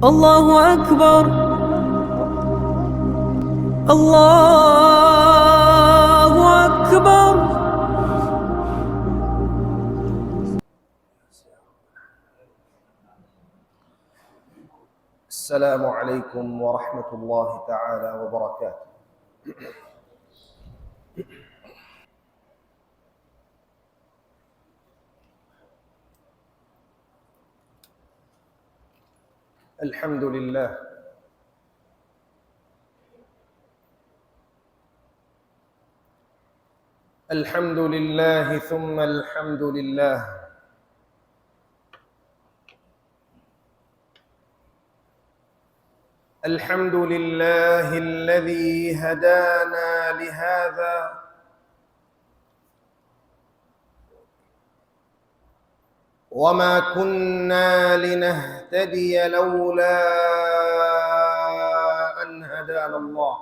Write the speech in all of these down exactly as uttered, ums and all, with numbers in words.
الله أكبر. الله أكبر. السلام عليكم ورحمة الله تعالى وبركاته. الحمد لله. الحمد لله ثم الحمد لله. الحمد لله الذي هدانا لهذا وما كنا لنهتدي لولا أن هدانا الله.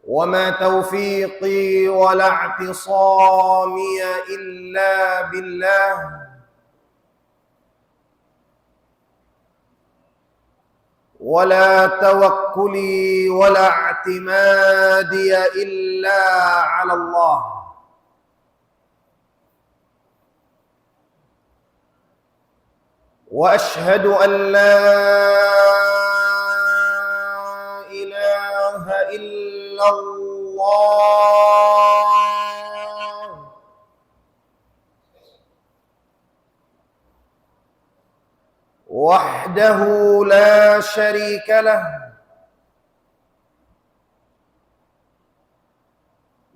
وما توفيقي ولا اعتصامي إلا بالله، ولا توكلي ولا اعتمادي إلا على الله. وأشهد أن لا إله إلا الله وحده لا شريك له،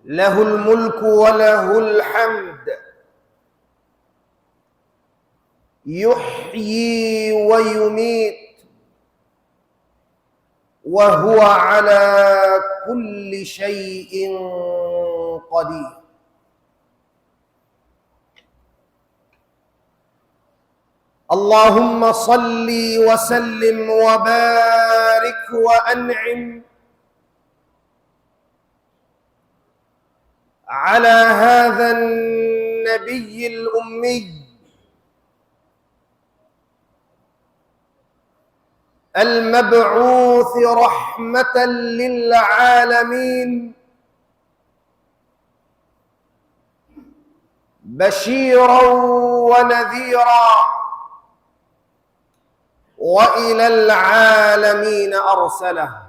له الملك وله الحمد، يحيي ويميت، وهو على كل شيء قدير. اللهم صل وسلم وبارك وأنعم على هذا النبي الأمي المبعوث رحمة للعالمين، بشيرا ونذيرا، وإلى العالمين أرسله.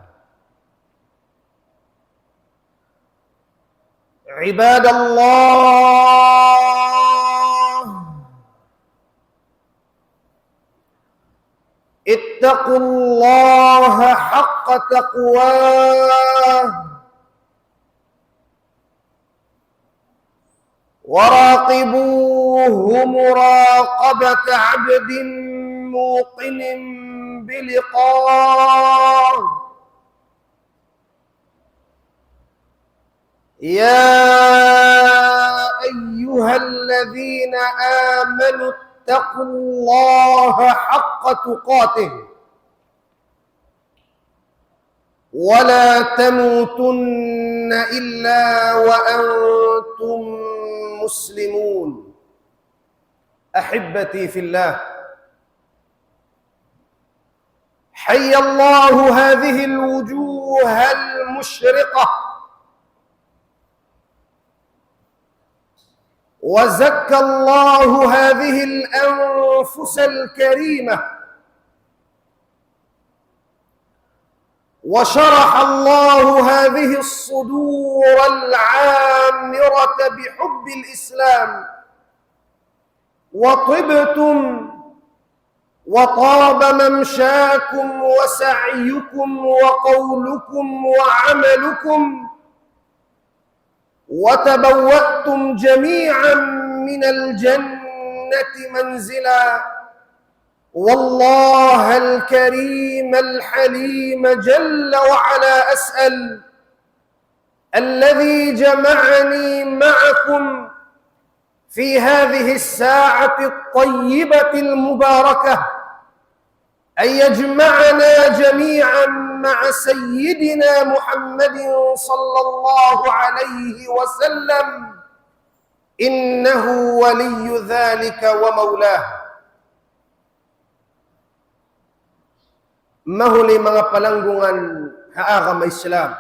عباد الله، اتقوا الله حق تقواه، وراقبوه مراقبة عبد موقن بلقاه. يا أيها الذين آمنوا اتقوا الله حق تقاته ولا تموتن إلا وأنتم مسلمون. أحبتي في الله، حيا الله هذه الوجوه المشرقة، وزكى الله هذه الأنفس الكريمة، وشرح الله هذه الصدور العامرة بحب الإسلام، وطبتم وطاب ممشاكم وسعيكم وقولكم وعملكم، وتبوأتم جميعا من الجنة منزلا. والله الكريم الحليم جل وعلا أسأل، الذي جمعني معكم في هذه الساعة الطيبة المباركة، أن يجمعنا جميعا مع سيدنا محمد صلى الله عليه وسلم إنه ولي ذلك ومولاه. Mahuli manga palanggungan ha agama Islam.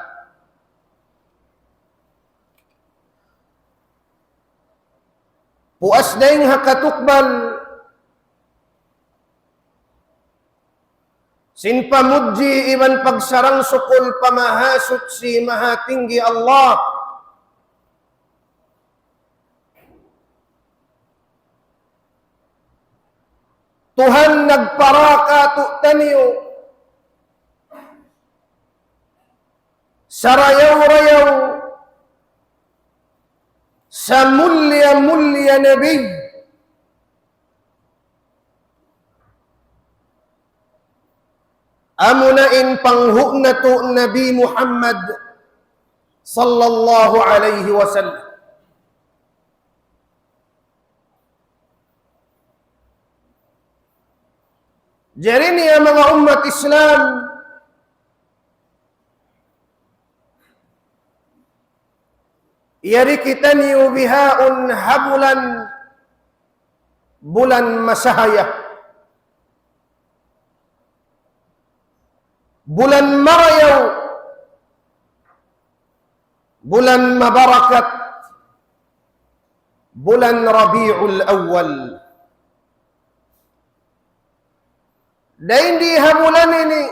Puas dayn ha katukbal sin pamudji iban pagsarang-sukul pa Mahasuchi Mahatinggi Allah. Tuhan nagpara kātu'niyu sarayaw-rayaw, samulliya-mulliya Nabi. Amuna in panghu' natu' Nabi Muhammad sallallahu alayhi wasallam. Jari niya manga ummat Islam, yari kitaniyu bihaun ha bulan, bulan masahaya, bulan marayaw, bulan mabarakat, bulan Rabiul Awwal. Dayn di ha bulan ini,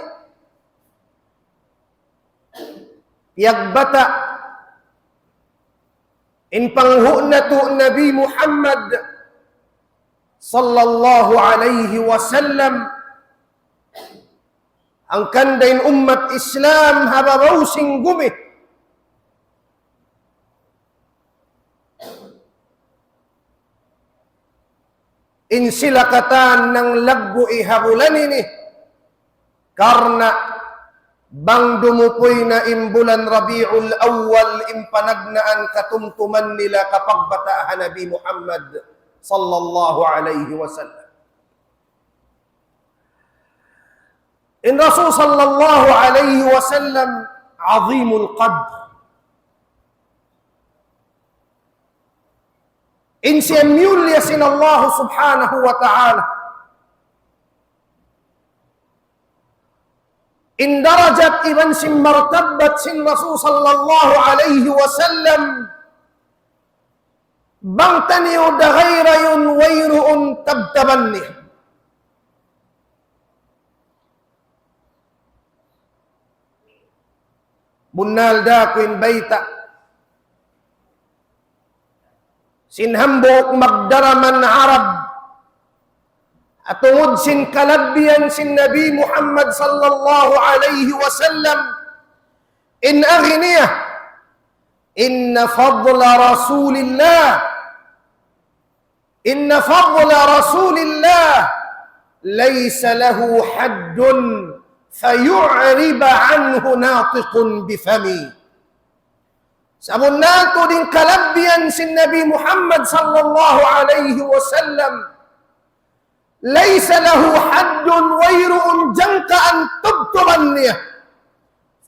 piyagbata' in panghu' natu' Nabi Muhammad sallallahu alayhi wasallam, hangkan da in ummat Islam ha babaw sin gumi. In sila katan nanglaggu'i ha bulan ini, karna' bang dumupuy na in bulan Rabiul Awwal, in panagnaan katumtuman nila kapagbata' ha Nabi Muhammad sallallahu alayhi wasallam. In Rasul sallallahu alayhi wasallam azimul qadr. In siya miyulliya sin Allah subhanahu wa ta'ala. In darajat iban sin martabat sin Rasul sallallahu alayhi wasallam, bang taniyu dagayrayun wayruun tabtaban niya. Bunnal da aku in bayta' sin hambuuk magdaraman Arab, tungud sin kalabbihan sin Nabi Muhammad sallallahu alayhi wasallam, in agi niya, إن فضل رسول الله إن فضل رسول الله ليس له حد فيعرب عنه ناطق بفم. Sabunnal tuud in kalabbihan sin Nabi Muhammad sallallahu alayhi wasallam, ليس له حد, wayruun jangkaan tubtuban niya.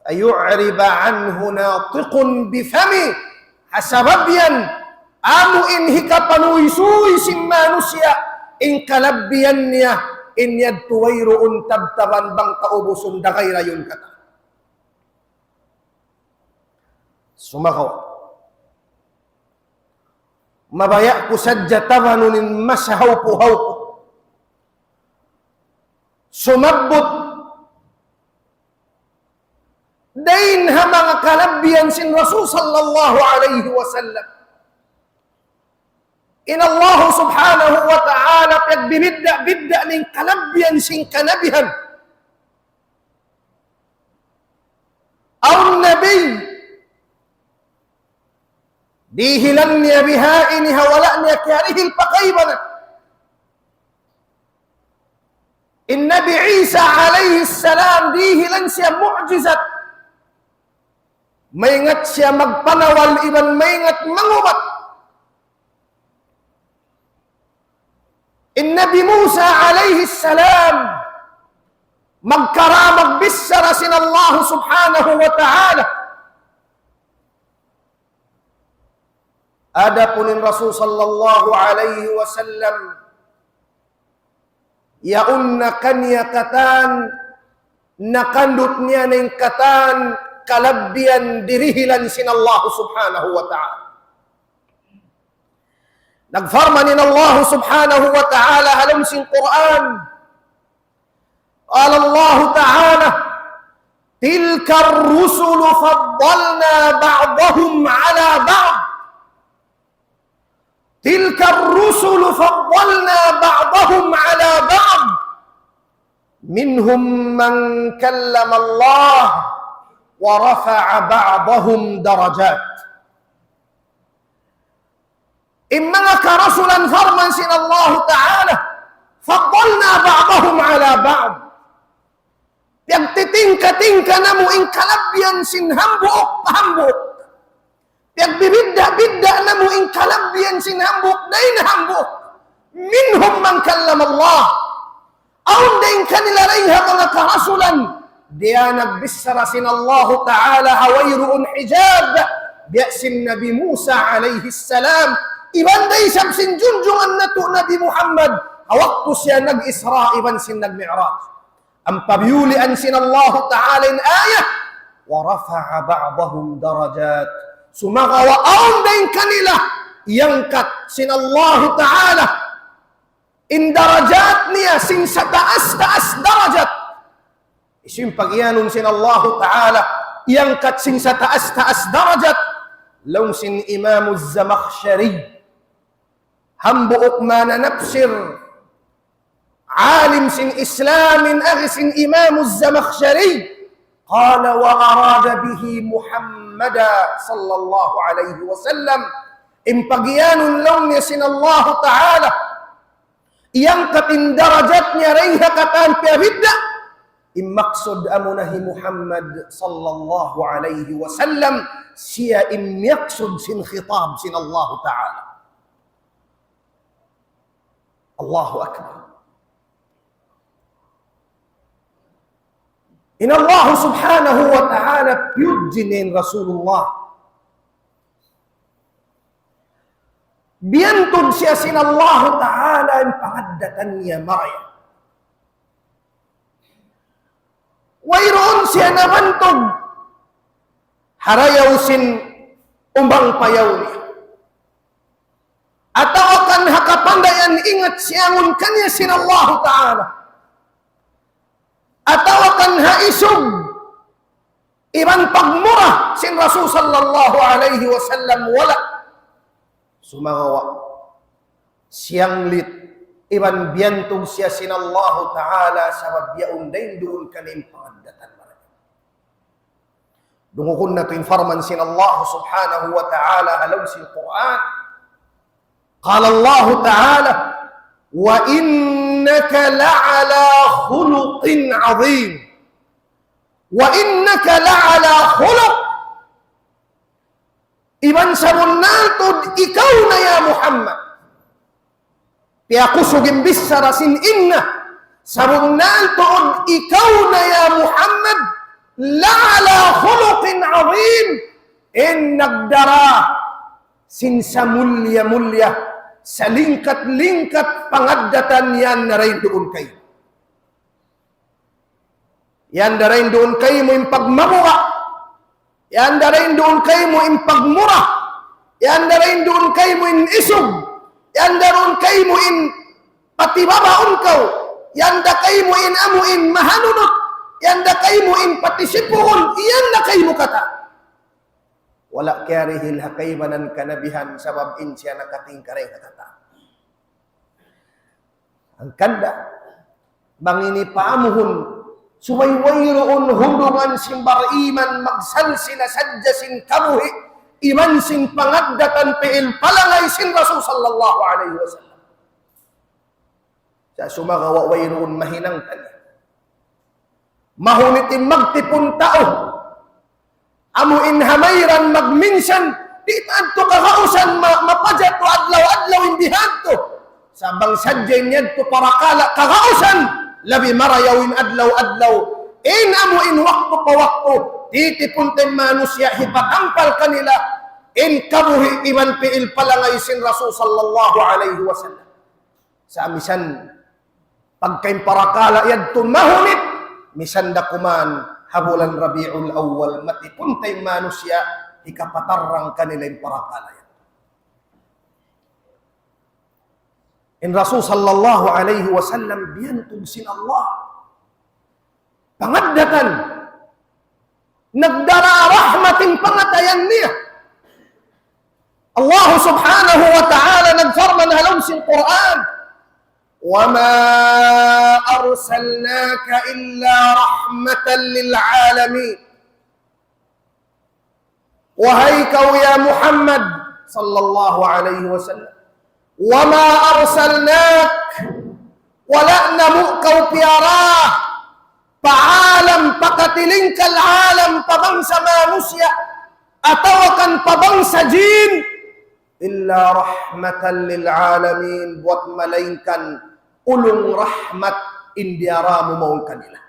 فيعرب عنه ناطق بفم. Ha sabab yan, amu in hikapanuysuy sin manusiya', in kalabbihan niya, in yadtu wayruun tabtaban bang kaubusun dagayrayun katan. Sumagawa', mabaya' ku sadja tabanun in masa hawpu-hawpu. Sumabbut dayn ha manga kalabbihan sin Rasul sallallahu alayhi wasallam. In Allah subhanahu wa ta'ala piyagbibidda'-bidda' niya in kalabbihan sin kanabihan. Awn nabi, dihilan niya bihaini ha wala' niya kiyarihil pa kaibanan. In Nabi Isa alayhi salam, dihilan siya mu'jizat. Maingat siya magpanawal iban maingat mangubat. In Nabi Musa alayhi salam, magkara-, magbichara sin Allah subhanahu wa ta'ala. Adapun in Rasul sallallahu alayhi wasallam, yaun na kaniya katan, nakandut niya na in katan kalabbiyan dirihilan sin Allah subhanahu wa ta'ala. Nagparman in Allah subhanahu wa ta'ala ha lawm sin Qur'an. قال الله تعالى: تلك الرسل فضلنا بعضهم على بعض، تلك الرسل فضلنا بعضهم على بعض، منهم من كلم الله ورفع بعضهم درجات. In manga karasulan, parman sin Allahu Ta'ala, فضلنا بعضهم على بعض. Piyagtitingka-tingka namu' in kalabbiyan sin hambuuk pa hambuuk. Piyagbibidda'-bidda' namu' in kalabbiyan sin hambuuk dayn ha hambuuk. منهم من كلم الله. Awn dayn kanila dayn ha manga karasulan, diya nagbichara sin Allahu Ta'ala ha wayruun hijab, biya' sin Nabi Musa alayhi salam, iban da isab sin junjungan natu' Nabi Muhammad, ha waktu siya nag-Isra iban sin nag-Mi'raj. Ampa biyulian sin Allahu Ta'ala in ayat, ورفع بعضهم درجات. Sumagawa' awn dayn kanila, iyangkat sin Allahu Ta'ala in darajat niya sin sataas-taas darajat. Hisiyu in pagiyanun sin Allahu Ta'ala iyangkat sin sataas-taas darajat? Laung sin Imam Az-Zamakhshari, hambuuk mananapsir, alim sin Islam, in agi sin Imam Az-Zamakhshari, قال: وأراد به محمدا صلى الله عليه وسلم. In pagiyanun laung niya sin Allahu Ta'ala iyangkat in darajat niya dayn ha katan piyabidda', in maksud amuna hi Muhammad sallallahu alayhi wasallam, siya in miyaksud sin khitab sin Allahu Ta'ala. Allahu Akbar. In Allah subhanahu wa ta'ala piyudji niya in Rasulullah. Biyantug siya sin Allahu Ta'ala in pangaddatan niya marayaw. Wayruun siya nabantug ha rayaw sin umbang payaw niya. Atawa kan ha kapandayan ingat siyangun kaniya sin Allahu Ta'ala. Atawa kan ha isug iban pagmura sin Rasul sallallahu alayhi wasallam, wala'. Sumagawa' siyanglit iban biyantug siya sin Allahu Ta'ala sabab yaun dayn duun kaniya in pangaddatan marayaw. Dungugkun natu' in parman sin Allah subhanahu wa ta'ala ha lawm sin Qur'an. قال الله تعالى: وإنك لعلى خلق عظيم. وإنك لعلى خلق. Iban sabunnal tuud ikaw na ya Muhammad. Piyakusug in bichara sin inna. Sabunnal tuud ikaw na ya Muhammad, لعلى خلق عظيم. In nagdara sin samulliya-mulliya, salingkat-lingkat pangaddatan yan na dayn duun kaymu. Yan da dayn duun kaymu in pagmabuga'. Yan da dayn duun kaymu in pagmura. Yan da dayn duun kaymu in isug. Yan da duun kaymu in patibabaun kaw. Yan da kaymu in amu in mahanunut. Yan da kaymu in patisipuun. Yan da kaymu katan. Wala' kiyarihil ha kaibanan kanabihan sabab in siya nakatingkari ha katan. Hangkan da, bang ini paamuhun, subay wayruun hundungan sin bariman magsalsila sadja sin kabuhi', iban sin pangaddatan pi'il palangay sin Rasul sallallahu alayhi wasallam. Sa' sumagawa' wayruun mahinang taniya. Mahunit in magtipun tau. Amu in ha mayran magminsan, di' ta adtu kagausan ma-, mapajatu adlaw-adlaw in bihadtu. Sa' bang sadja in yadtu parakala' kagausan, labi marayaw in adlaw-adlaw. In amu in waktu pa waktu, titipun ta in manusiya' hipatampal kanila, in kabuhi' iban pi'il palangay sin Rasul sallallahu alayhi wasallam. Sa' misan pagka in parakala' yadtu mahunit, misan da kuman ha bulan Rabiul Awwal, matipun ta in manusiya', hikapatarrang kanila in parakala' yadtu. In Rasul sallallahu alayhi wasallam biyantug sin Allah. Pangaddatan, nagdara rahmat in pangatayan niya. Allah subhanahu wa ta'ala nagparman ha lawm sin Qur'an, وما أرسلناك إلا رحمة للعالمين. Wahai kaw ya Muhammad sallallahu alayhi wasallam, وما أرسلناك, wala' namu' kaw piyara pa alam, pa katilingkal alam, pa bangsa manusiya', atawa kan pa bangsa jin, إلا رحمة للعالمين, buwat malaingkan ulung rahmat in diyara mu mawn kanila.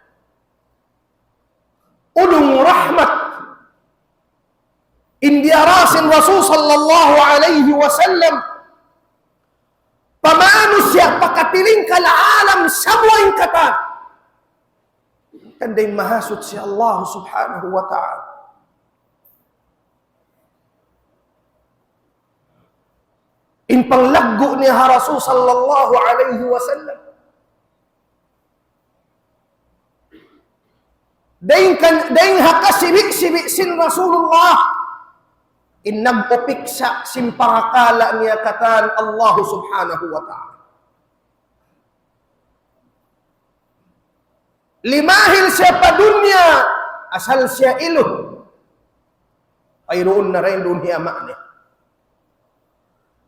Ulung rahmat in diyara sin Rasul sallallahu alayhi wasallam pa manusiya', pa katilingkal alam, sabuwa in katan. Hangkan da in mahasuchi Allah subhanahu wa ta'ala. In panglaggu' niya ha Rasul sallallahu alayhi wasallam. Dayn kan, dayn ha kasibi'-sibi' sin Rasulullah, in nag-upiksa' sin parakala' niya katan Allah subhanahu wa ta'ala. Limahil siya pa dunya, asal siya ilu. Wayruun na dayn duun hi ama' niya.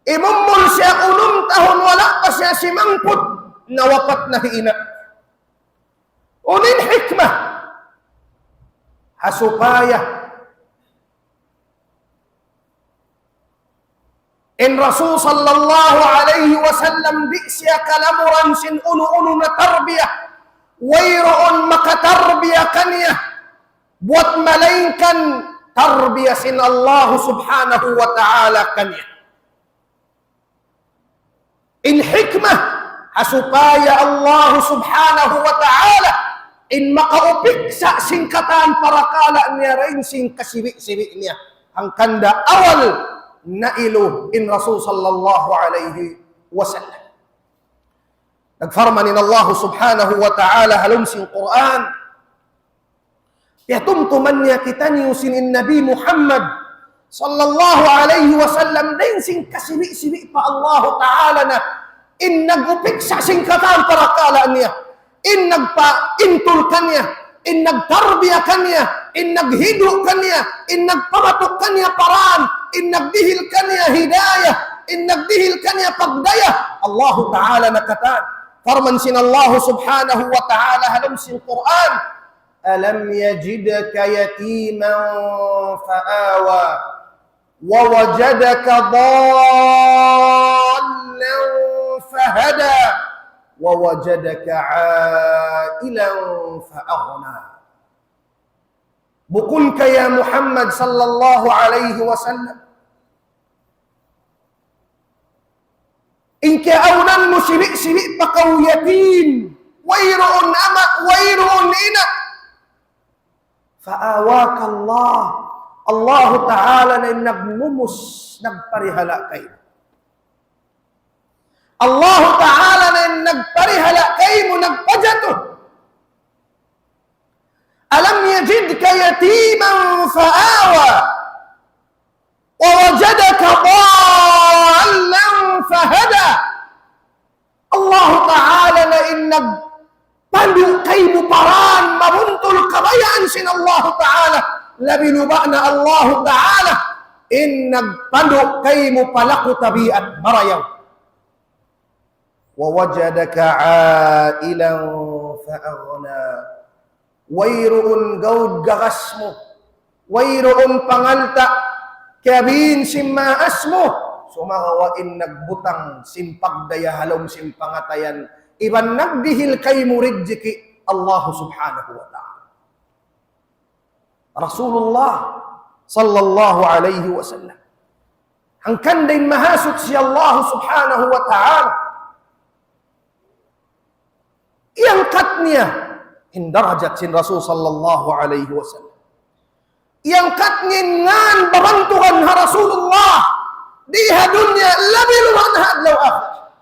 Imumul siya unum tahun, wala' pa siya simangput, nawapat na hi ina'. Unu in hikmah? Ha supaya in Rasul sallallahu alayhi wasallam di' siya kalamuran sin unu-unu na tarbiya. Wayruun makatarbiya kaniya buwat malaingkan tarbiya sin Allah subhanahu wa ta'ala kaniya. In hikmah, ha supaya Allah subhanahu wa ta'ala in makaupiksa' sin katan parakala' niya dayn sin kasibi'-sibi' niya. Hangkan da awal nailu in Rasul sallallahu alayhi wasallam. Nagparman in Allah subhanahu wa ta'ala ha lawm sin Qur'an, piyatumtuman niya kitaniyu sin in Nabi Muhammad sallallahu alayhi wasallam dayn sin kasibi'-sibi' pa Allah ta'ala na in nag-upiksa' sin katan parakala' niya, in nagpaintul kaniya, in nagtarbiya kaniya, in naghidu' kaniya, in nagpamatuk kaniya pa dan, in nagdihil kaniya hidayah, in nagdihil kaniya pagdaya. Allah ta'ala na katan. Parman sin Allah subhanahu wa ta'ala ha lawm sin Qur'an, ألم يجدك يتيما فآوى ووجدك ضالا فهدى ووجدك عائلا فأغنى. Bukun ka ya Muhammad sallallahu alayhi wasallam, in kiyaawnan mu sibi'-sibi' pa kaw yatim, wayruun ama', wayruun ina'. فآواك الله. Allah ta'ala na in nagmumus, nagparihala' kaymu. Allah ta'ala na in nagparihala' kaymu, nagpajatu. ألم يجدك يتيما فآوى ووجدك ضالا فهدى. Allah ta'ala na in nagpandu' kaymu pa dan mabuntul kabayaan sin Allah ta'ala. Labi luba' na Allah ta'ala in nagpandu' kaymu pa laku tabiat marayaw. ووجدك عائلا فأغنى. Wayruun gaud gagas mu, wayruun pangalta', kiyabin sin maas mu, sumagawa' in nagbutang sin pagdaya ha lawm sin pangatayan, iban nagdihil kaymu rijiki', Allah subhanahu wa ta'ala. Rasulullah sallallahu alayhi wasallam. Hangkan da in Mahasuchi Allah Subhanahu wa Ta'ala, iyangkat niya in darajat sin Rasul sallallahu alayhi wasallam. Iyangkat niya in ngan babantugan ha Rasulullah di ha dunya, labi luba' na ha adlaw akhirat.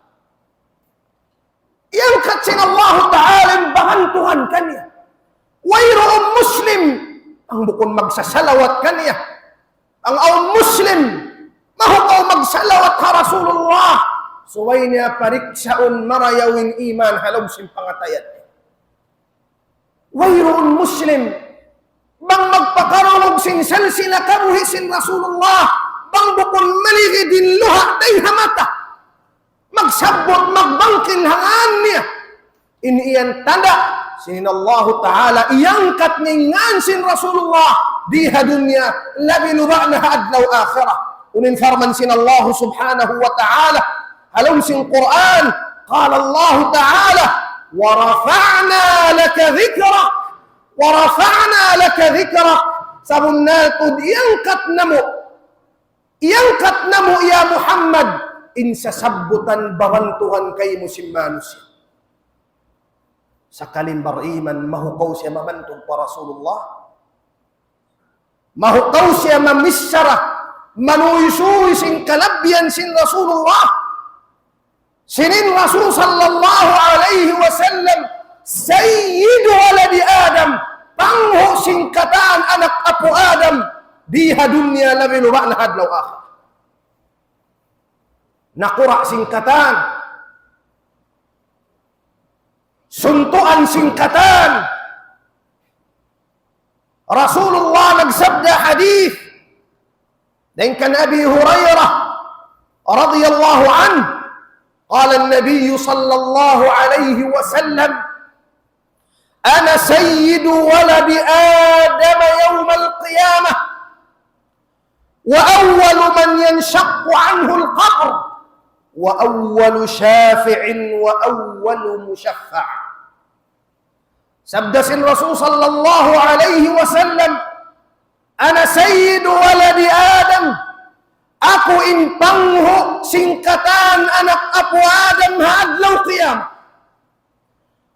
Iyangkat sin Allahu Ta'ala in babantugan kaniya. Wayruun Muslim bang bukun magsasalawat kaniya. Bang awn Muslim mahukaw magsalawat ha Rasulullah, subay niya pariksaun marayaw in iman ha lawm sin pangatayan. Wayruun Muslim bang magpakarungug sin salsila kabuhi' sin Rasulullah, bang bukun maligid in luha' dayn ha mata, magsabbut, magbangkil ha ngan niya. In yan tanda' sin Allahu Ta'ala iyangkat niya in ngan sin Rasulullah di ha dunya, labi luba' na ha adlaw akhirat. Unu in parman sin Allah Subhanahu wa Ta'ala ha lawm sin Qur'an? قال الله تعالى: ورفعنا لك ذكرك، ورفعنا لك ذكرك. Sabunnal tuud iyangkat namu', iyangkat namu', ya Muhammad, in sasabbutan babantugan kaymu sin manusiya'. Sakali in bar-iman, mahukaw siya mamantug pa Rasulullah, mahukaw siya mamichara, manuysuy sin kalabbihan sin Rasulullah. Sin in Rasul sallallahu alayhi wasallam سيد ولد آدم, panghu' sin katan anak apu' Adam di ha dunya, labi luba' na ha adlaw akhirat. Nakura' sin katan, suntuan sin katan. Rasulullah nagsabda, hadith dayn kan Abi Hurairah radiyallahu anhu, قال النبي صلى الله عليه وسلم: أنا سيد ولد آدم يوم القيامة، وأول من ينشق عنه القبر، وأول شافع، وأول مشفع. Sabda sin Rasul sallallahu alayhi wasallam, أنا سيد ولد آدم, aku in panghu' sin katan anak apu' Adam ha adlaw qiyamah.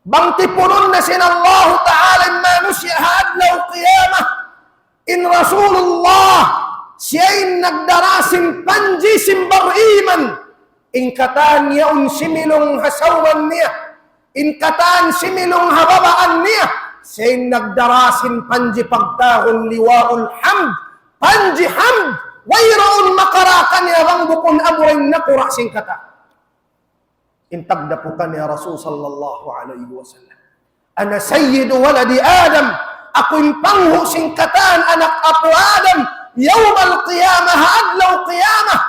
Bang tipunun na sin Allahu Ta'ala in manusiya' ha adlaw qiyamah, in Rasulullah, siya in nagdara sin panji sin bar-iman. In katan yaun similung ha sawman niya, in katan similung ha babaan niya, siya in nagdara sin panji pagtawagun liwaul hamd, panji hamd, wayruun makara kaniya bang bukun amura in nakura' sin katan. In tagdapu kaniya Rasul sallallahu alayhi wasallam, أنا سيد ولد آدم, aku in panghu' sin katan anak apu' Adam, يوم القيامة, ha adlaw qiyamah,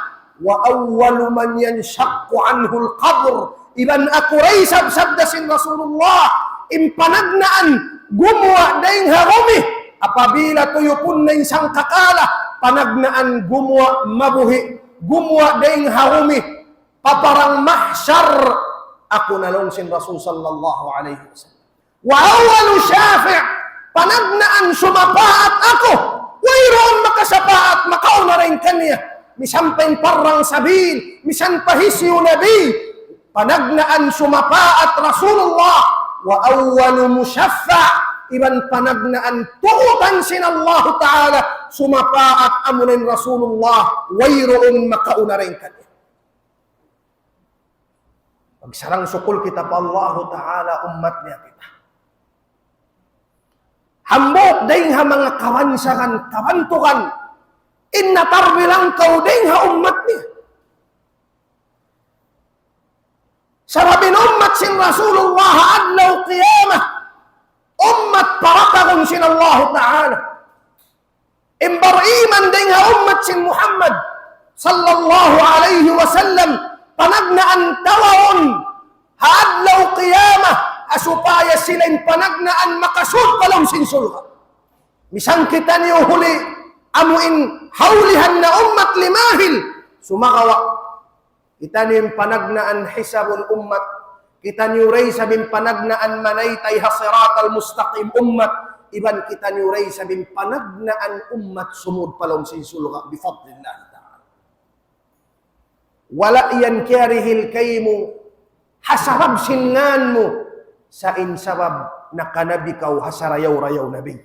وأول من ينشق عنه القبر, iban aku da isab, sabda sin Rasulullah, in panagnaan gumuwa' dayn ha gumi, apabila tuyupun na in sangkakala, panagnaan gumuwa' mabuhi', gumuwa' dayn ha gumi, pa parang mahsar, aku na, laung sin Rasul sallallahu alayhi wasallam. وأول شافع, panagnaan sumapaat aku, wayruun makasapaat makauna dayn kaniya. Misan pa in parang sabil, misan pa hisiyu na bi, panagnaan sumapaat Rasulullah. وأول مشفع, iban panagnaan tugutan sin Allahu Ta'ala sumapaat, amuna in Rasulullah, wayruun makauna dayn kaniya. Magsarang-sukul kita pa Allahu Ta'ala, ummat niya kita. Hambuuk dayn ha manga kabansagan, kabantugan, in natarbilang kaw dayn ha ummat niya. Sabab in ummat sin Rasulullah ha adlaw qiyamah, ummat paratagun sin Allahu Ta'ala. In bar-iman dayn ha ummat sin Muhammad sallallahu alayhi wasallam, panagnaan tawagun ha adlaw qiyamah, ha supaya sila in panagnaan makasud pa lawm sin surga'. Misan kitaniyu huli amu in hawlihan na ummat limahil, sumagawa' kitaniyu in panagnaan hisabun ummat. Kitaniyu da isab in panagnaan manaytay ha siratal mustaqim ummat. Iban kitaniyu da isab in panagnaan ummat sumud pa lawm sin surga' bi fadlillahi ta'ala. Wala' yan kiyarihil kaymu ha sabab sin ngan mu, sa' in sabab nakanabi kaw ha sarayaw-rayaw nabi.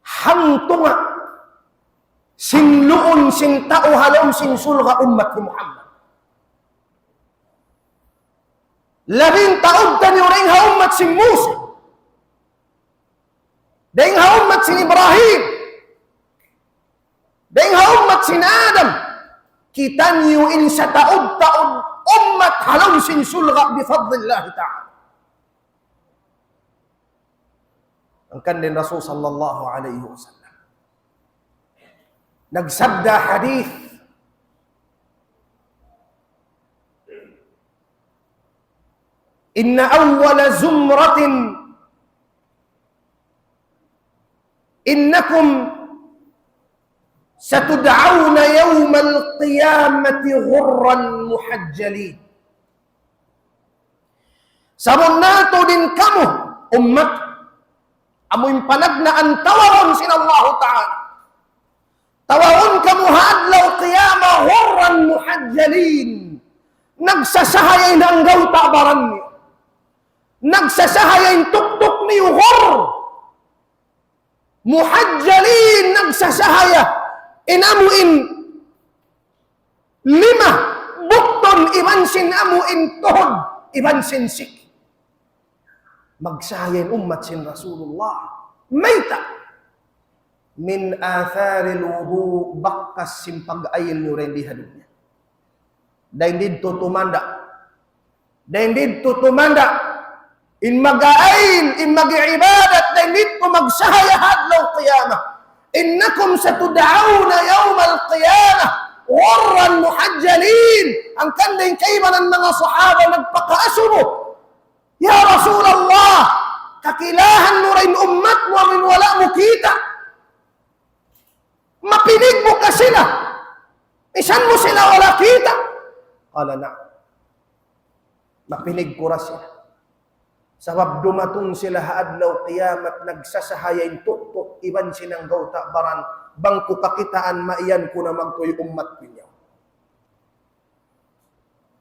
Hangtunga sin luun sin tau ha lawm sin surga' ummat ni Muhammad. Labi in taud taniyu dayn ha ummat sin Musa, dayn ha ummat sin Ibrahim, dayn ha ummat sin Adam. Kitaniyu in sataud-taud ummat ha lawm sin surga' bi fadlillahi ta'ala. Hangkan in Rasul sallallahu alayhi wasallam nagsabda hadith, إن أول زمرة إنكم ستدعون يوم القيامة غرا محجلين. Sabunnal tuud in kamu, ummat, amu in panagnaan tawagun sin Allahu Ta'ala. Tawagun kamu ha adlaw qiyamah غرا محجلين. Nagsasahaya in anggawta' baran niyu. Nagsasahaya in tuktuk niyu, غر. محجلين, nagsasahaya in amu in lima, buktun, iban sin amu in tuhud, iban sin siki. Magsahaya in ummat sin Rasulullah. Mayta'? من آثار الوضوء, bakas sin pag-ayil niyu dayn di ha dunya. Dayn didtu tumanda'. Dayn didtu tumanda'. In mag-aayil, in mag-iibadat, dayn didtu magsahaya ha adlaw qiyamah. إنكم ستدعون يوم القيامة غرا محجلين. Hangkan da in kaibanan manga sahaba nagpakaasubu, "Ya Rasulullah, kakilahan mu da in ummat mu amun wala' mu kita'? Mapinig mu ka sila? Misan mu sila wala' kita'?" قال: نعم. Mapinig ku da sila. Sabab dumatung sila ha adlaw qiyamat, nagsasahaya in tuktuk iban sin anggawta' baran, bang ku kakitaan, maiyan ku na magtuy ummat ku yan.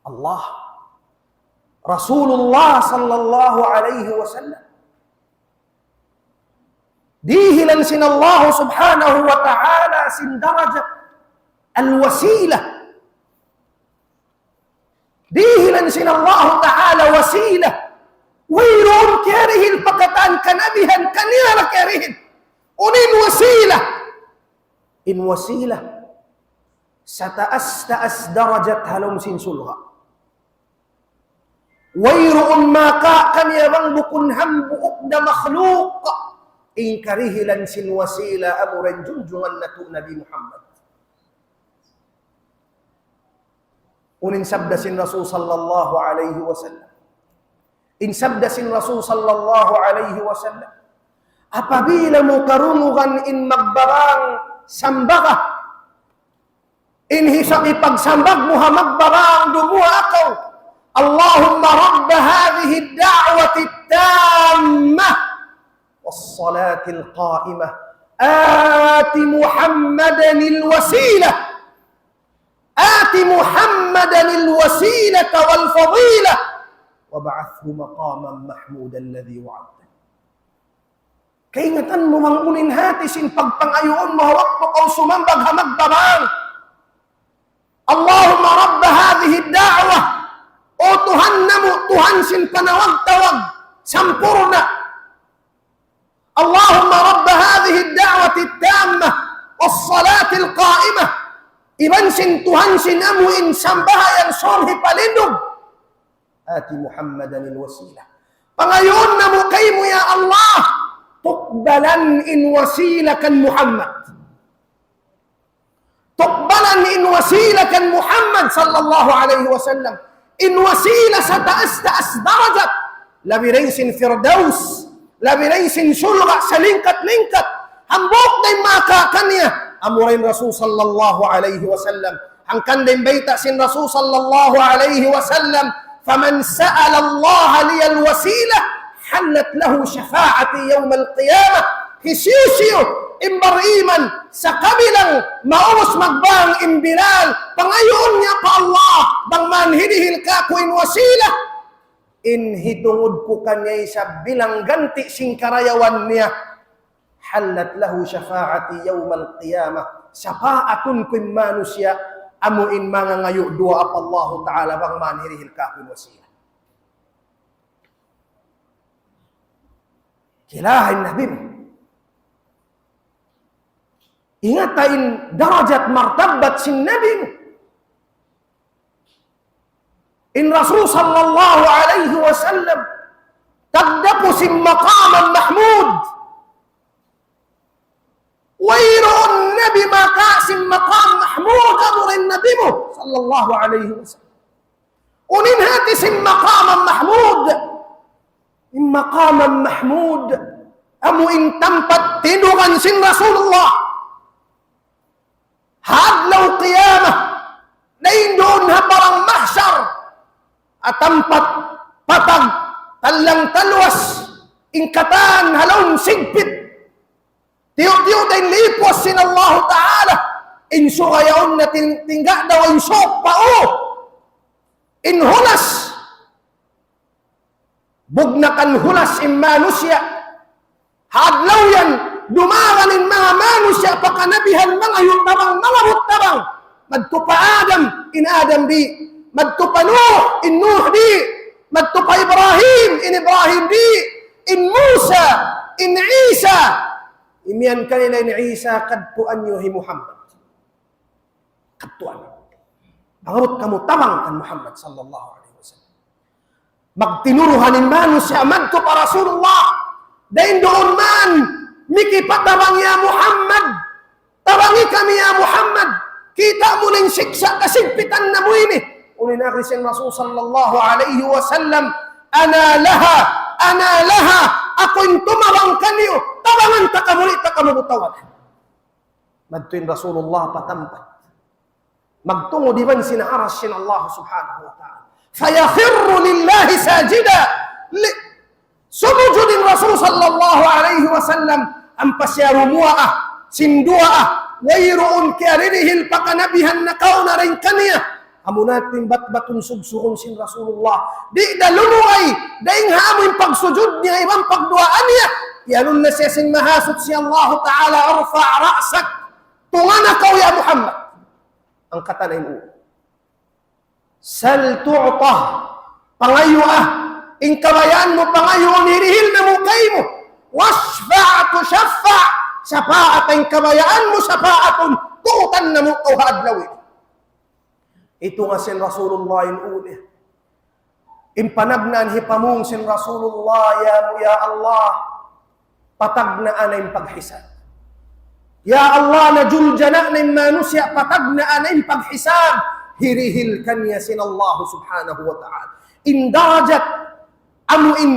Allah. Rasulullah sallallahu alayhi wasallam. Dihilan sin Allah subhanahu wa ta'ala sin darajat al-wasilah. Dihilan sin Allahu Ta'ala wasilah. Wayruun kiyarihil pa katan kanabihan, kaniya ra kiyarihil. Unu in wasilah? In wasilah, sataas-taas darajat ha lawm sin surga'. Wayruun makakaniya bang bukun hambuuk da makhluk in karihilan sin wasilah, amura in junjungan natu' Nabi Muhammad. Unu in sabda sin Rasul sallallahu alayhi wasallam? In sabda sin Rasul sallallahu alayhi wasallam, apabila mu karungugan in magbabang sambaga, in hisab pagsambag mu ha magbabang, dumuwaa kaw, اللهم رب هذه الدعوة التامة والصلاة القائمة آت محمدا الوسيلة آت محمدا الوسيلة والفضيلة وابعثه مقاما محمودا الذي وعدته. Kaingatan mu bang unu in hati sin pagpangayuun mu ha waktu kaw sumambag ha magbabang? اللهم رب هذه الدعوة. O Tuhan namu', Tuhan sin panawag-tawag sampurna'. اللهم رب هذه الدعوة التامة والصلاة القائمة. Iban sin Tuhan sin amu in sambahayang sun hipalindug. آت محمدا الوسيلة. Pangayuun namu' kaymu, ya Allah, tukbalan in wasila kan Muhammad. Tukbalan in wasila kan Muhammad sallallahu alayhi wasallam. In wasila sataas-taas darajat. Labi dayn sin Firdaus. Labi dayn sin surga' salingkat-lingkat. Hambuuk da in makakaniya, amura in Rasul sallallahu alayhi wasallam. Hangkan da in bayta' sin Rasul sallallahu alayhi wasallam, فمن سأل الله لي الوسيلة حلت له شفاعتي يوم القيامة. Hisiyu-siyu in bariman, sakabilang maubus magbang in Bilal, pangayuun niya pa Allah, bang man hirihil kāku' in wasila, in hitungud ku kaniya isab bilang ganti' sin karayawan niya. حلت له شفاعتي يوم القيامة. Sapaatun ku in manusiya' amu in mangangayu' duwaa pa Allahu Ta'ala bang man hirihil kāku' in wasila. Kilaha in Nabi mu. Ingata in darajat martabat sin Nabi mu. In Rasul sallallahu alayhi wasallam, tagdapu sin maqam mahmud. Wayruun nabi makawa' sin maqam mahmud, amura in Nabi mu, sallallahu alayhi wasallam. Unu in hāti sin maqam mahmud? In maqam mahmud, amu in tampat tinugan sin Rasulullah. Ha adlaw qiyamah, dayn duun ha parang mahsar, ha tampat patag, tallang talwas, in katan ha lawm sigpit. Tiyu'-tiyu' da in lipuas sin Allahu Ta'ala, in suga yaun na ting-, tingga' daw in suga pa u, in hulas. Bugnakan hulas in manusiya'. Ha adlaw yan, dumagan in manga manusiya' pa kanabihan, mangayu' tabang, mangabut tabang. Madtu pa Adam, in Adam di'. Madtu pa Nuh, in Nuh di'. Madtu pa Ibrahim, in Ibrahim di'. In Musa, in Isa. Imiyan kanila in Isa, kadtuan niyu hi Muhammad. Kadtuan. Mangabut kamu tabang kan Muhammad sallallahu alayhi wasallam. Magtinuruhan in manusiya' madtu pa Rasulullah. Dayn duun man, mikipatabang, "Ya Muhammad, tabangi kami, ya Muhammad. Kita' mu na in siksa' kasigpitan namu' ini." Unu in agi sin Rasul sallallahu alayhi wasallam, "Ana laha, ana laha, aku in tumabang kaniyu, tabangan ta kamu, di' ta kamu butawan." Madtu in Rasulullah pa tampat. Magtungud iban sin aras sin Allah subhanahu wa ta'ala. فيخر لله ساجدا. Li-, sumujud in Rasul sallallahu alayhi wasallam, ampa siya rumuwaa, sin duwaa, wayruun kiyarihil pa kanabihan nakauna dayn kaniya. Amuna in bat-, batun sugsugun sin Rasulullah. Di' da lumugay, dayn ha amu in pagsujud niya, iban pagduwaa niya. Iyanun na siya sin Mahasuchi Allahu Ta'ala, "ارفع رأسك." Tungana kaw, ya Muhammad. Angkata na in ū. سل تعطه. Pangayua. In kabayaan mu pangayuun, hirihil namu' kaymu. واشفع تشفع. Sapaata in kabayaan mu, sapaatun, tuutan namu' kaw ha adlaw ini. Itunga sin Rasulullah in ū niya. In panagnaan hipamung sin Rasulullah, "Ya, ya Allah, patagnaan na in paghisab. Ya Allah, najuljana' na in manusiya', patagnaan na in paghisab." Hirihil kaniya sin Allah subhanahu wa ta'ala in darajat, amu in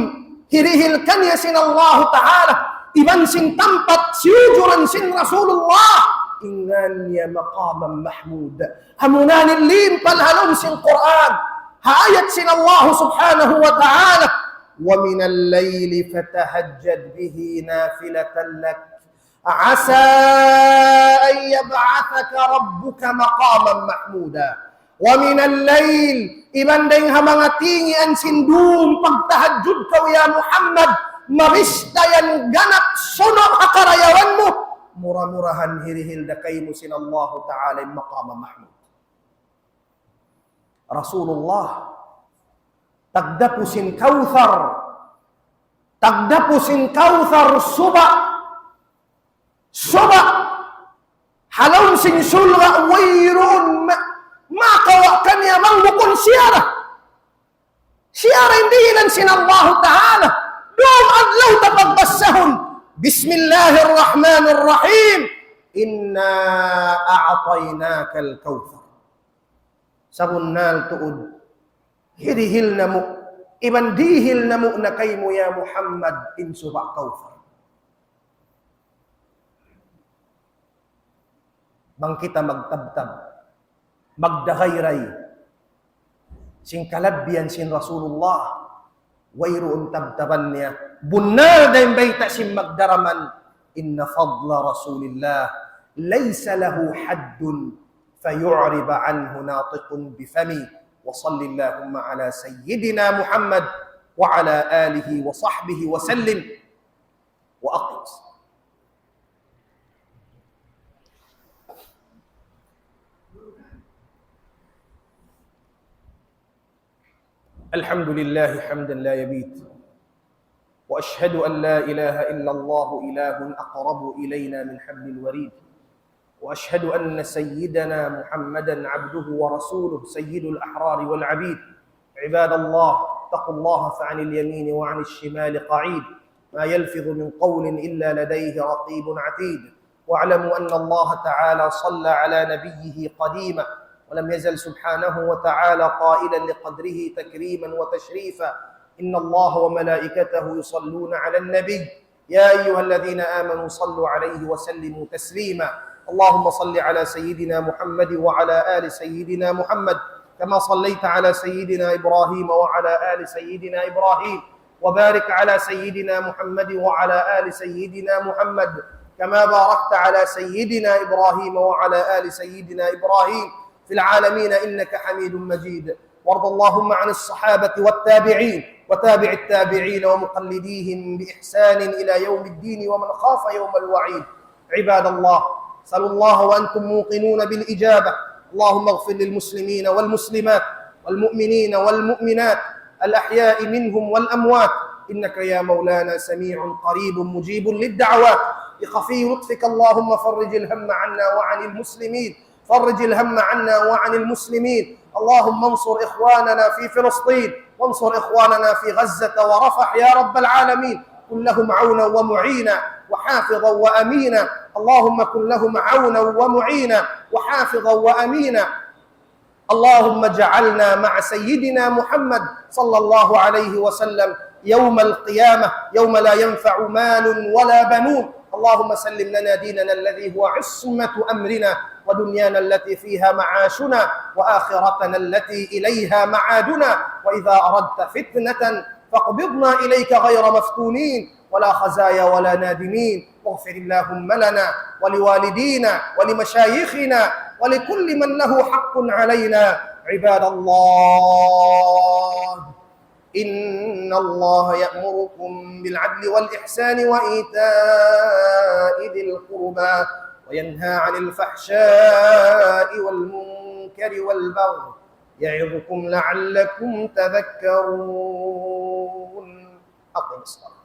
hirihil kaniya sin Allah ta'ala, iban sin tampat siyujuran sin Rasulullah, in ngan niya maqaman mahmud. Amuna in limpal ha lawm sin Qur'an. Ha ayat sin Allah subhanahu wa ta'ala, ومن الليل فتهجد به نافلة لك عسى أن يبعثك ربك مقاما محمودا. ومن الليل, iban dayng ha manga tingian sin dum pagtahajjud kaw ya Muhammad, mabista yan ganap sunu' ha karayawan mu, mura-murahan hirihil da kaymu sin Allahu ta'ala in maqaman mahmud. Rasulullah, tagdapu sin Kawthar, tagdapu sin Kawthar, suba', suba', ha lawm sin surga', wayruun ma-, makawa' kaniya bang bukun siya da. Siya da in dihilan sin Allahu ta'ala. Dum adlaw ta pagbassahun. بسم الله الرحمن الرحيم. إنا أعطيناك الكوثر. Sabunnal tuud, hirihil namu', iban dihil namu' na kaymu ya Muhammad in suba' Kawthar. Bang kita magtabtab, magdagayray, sin kalabbihan sin Rasulullah, wayruun tabtaban niya. Bunnal da in bayta' sin magdaraman, إن فضل رسول الله ليس له حد فيعرب عنه ناطق بفم. وصل اللهم على سيدنا محمد وعلى آله وصحبه وسلم. وأقم الصلاة. الحمد لله حمدا لا يبيد، وأشهد أن لا إله إلا الله إله أقرب إلينا من حبل الوريد، وأشهد أن سيدنا محمدا عبده ورسوله سيد الأحرار والعبيد. عباد الله، اتقوا الله فعن اليمين وعن الشمال قعيد، ما يلفظ من قول إلا لديه رقيب عتيد. واعلموا أن الله تعالى صلى على نبيه قديما، ولم يزل سبحانه وتعالى قائلا لقدره تكريما وتشريفا: إن الله وملائكته يصلون على النبي، يا أيها الذين آمنوا صلوا عليه وسلموا تسليما. اللهم صل على سيدنا محمد وعلى آل سيدنا محمد، كما صليت على سيدنا إبراهيم وعلى آل سيدنا إبراهيم، وبارك على سيدنا محمد وعلى آل سيدنا محمد، كما باركت على سيدنا إبراهيم وعلى آل سيدنا إبراهيم في العالمين إنك حميد مجيد. وارض اللهم عن الصحابة والتابعين وتابع التابعين ومقلديهم بإحسان إلى يوم الدين ومن خاف يوم الوعيد. عباد الله، سلوا الله وأنتم موقنون بالإجابة. اللهم اغفر للمسلمين والمسلمات والمؤمنين والمؤمنات الأحياء منهم والأموات، إنك يا مولانا سميع قريب مجيب للدعوات. بخفي لطفك اللهم فرج الهم عنا وعن المسلمين، فرج الهم عنا وعن المسلمين. اللهم انصر إخواننا في فلسطين، وانصر إخواننا في غزة ورفح يا رب العالمين. كن لهم عونا ومعينا وحافظا وأمينا. اللهم كن لهم عونا ومعينا وحافظا وأمينا. اللهم اجعلنا مع سيدنا محمد صلى الله عليه وسلم يوم القيامة، يوم لا ينفع مال ولا بنون. اللهم سلم لنا ديننا الذي هو عصمة أمرنا، ودنيانا التي فيها معاشنا، وآخرتنا التي إليها معادنا. وإذا أردت فتنة فاقبضنا إليك غير مفتونين، ولا خزايا ولا نادمين. واغفر اللهم لنا ولوالدينا ولمشايخنا ولكل من له حق علينا. عباد الله، إن الله يأمركم بالعدل والإحسان وإيتاء ذي القربى وينهى عن الفحشاء والمنكر والبغي يعظكم لعلكم تذكرون. أقم الصلاة.